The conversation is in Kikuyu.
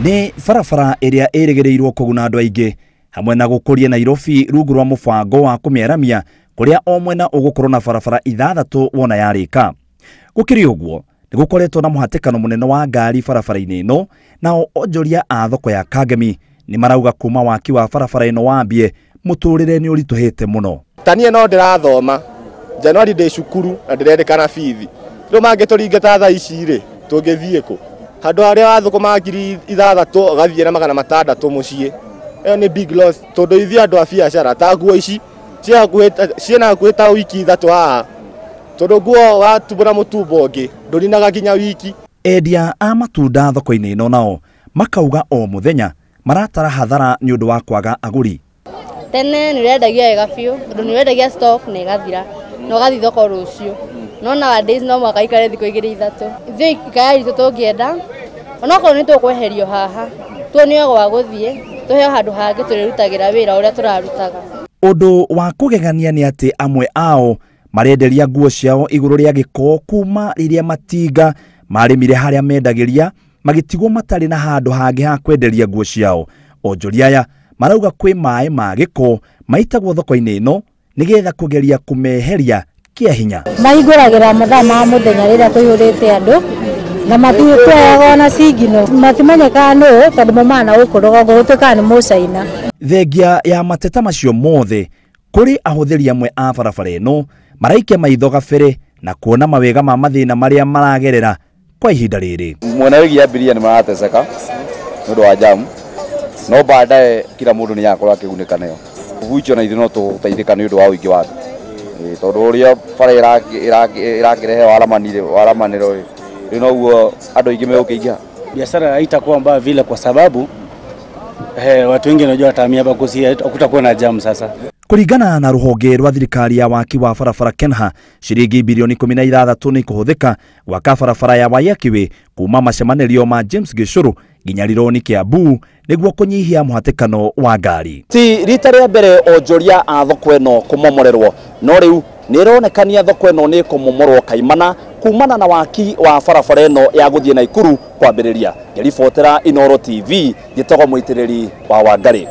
Nĩ barabara ĩrĩa ĩrĩgĩrĩirwo kũguna andũ aingĩ hamwe na gũkũria Nairobi rungu rwa mũbango wa kũmĩaramia kũrĩa o mwena ũgũkorwo na barabara 6 wona yarĩka. Gũkĩrĩ ũguo nĩ gũkoretwo na mũhatĩkano mũnene wa ngari barabara-inĩ ĩno, nao onjoria a thoko ya Kangemi nĩ marauga kuma waki wa barabara ĩno wambie mũtũrĩre nĩ ũritũhĩte mũno. Ta niĩ no ndĩrathoma Januari ndĩ cukuru na ndĩrendekana bithi, rĩu mangĩtũringata thaa ici rĩ tũngĩthiĩ kũ? Handũ harĩa wathũkũma 6,000 ũgathiĩ na 600 mũciĩ, ĩyo nĩ big loss tondũ ithuĩ andũ a biacara ta nguo ici ciĩna hakuhĩ ta wiki 3 haha, tondũ nguo watumbũra mũtumbo ũngĩ ndũninaga nginya wiki. Endia a matunda thoko-inĩ ĩno nao makauga o mũthenya maratara hathara nĩ ũndũ wa kwaga agũri. Tene nĩ ũrendagia wega biũ tondũ nĩ ũrendagia stock na ĩgathira na ũgathiĩ thoko rũciũ, no nowadays no mũhaka ikare thikũ 2 3. Ithuĩ ikaya ritũ tũngĩenda onokorwo nĩ tũkweherio haha tuonio gwa gũthiĩ tũheo handũ hangĩ tũrĩrutagĩra wĩra ũrĩa tũrarutaga. Ũndũ wa kũgegania nĩ atĩ amwe ao marenderia nguo ciao igũrũ rĩa gĩko kuma rĩrĩa matinga marĩmire harĩa mendagĩria magĩtigwo matarĩ na handũ hangĩ ha kwenderia nguo ciao. Onjoria aya marauga kwĩ maĩ ma gĩko maitagwo thoko-inĩ ĩno nĩgetha kũgeria kũmeheria kĩa hinya. Mahingũragĩra mathaa ma mũthenya rĩrĩa kũihũrĩte andũ na matituoyaga ona cingino, matimenyekaga nũ tondũ maumaga na gũkũ rũgongo gũtuĩkaga nĩ mũcaina. Thengia ya mateta macio mothe kũrĩ ahũthĩri amwe a barabara ĩno maraikia maitho gabere na kuona mawega ma mathĩna marĩa maragerera kwa ihinda rĩrĩ. Mwena wĩgiĩ abiria nĩ marateseka nĩ ũndũ wa jamu, no baadaye kila mũndũ nĩ akorwo akĩgunĩka nayo. Ũguo na ithuĩ no tũteithĩka nĩ ũndũ wa ũingĩ wa andũ, tondũ ũrĩa bara ĩrakĩrehe waramanĩro rĩu noguo andũ aingĩ megũkĩingĩha. Biashara haitakuwa mbaya vile kwa sababu watu wengi wanajua watahamia hapa kutakuwa na jamu sasa. Kũringana na rũhonge rwa thirikari ya waki wa barabara KENHA, ciringi bilioni 16 nĩ ikũhũthĩka gwaka barabara ya Waiyaki Way kuma macemanĩrio ma James Gĩcũrũ nginya Rironi Kiambu nĩguo kũnyihia mũhatĩkano wa ngari. Ti rita rĩa mbere onjoria a thoko ĩno kũmomorerwo, no rĩu nĩ ĩronekania thoko ĩno nĩ ĩkũmomorwo kaimana kumana na waki wa barabara ĩno ya gũthiĩ Naikuru kwambĩrĩria. Ngĩribotera Inooro TV, njĩtagwo Mũitĩrĩri wa Wangarĩ.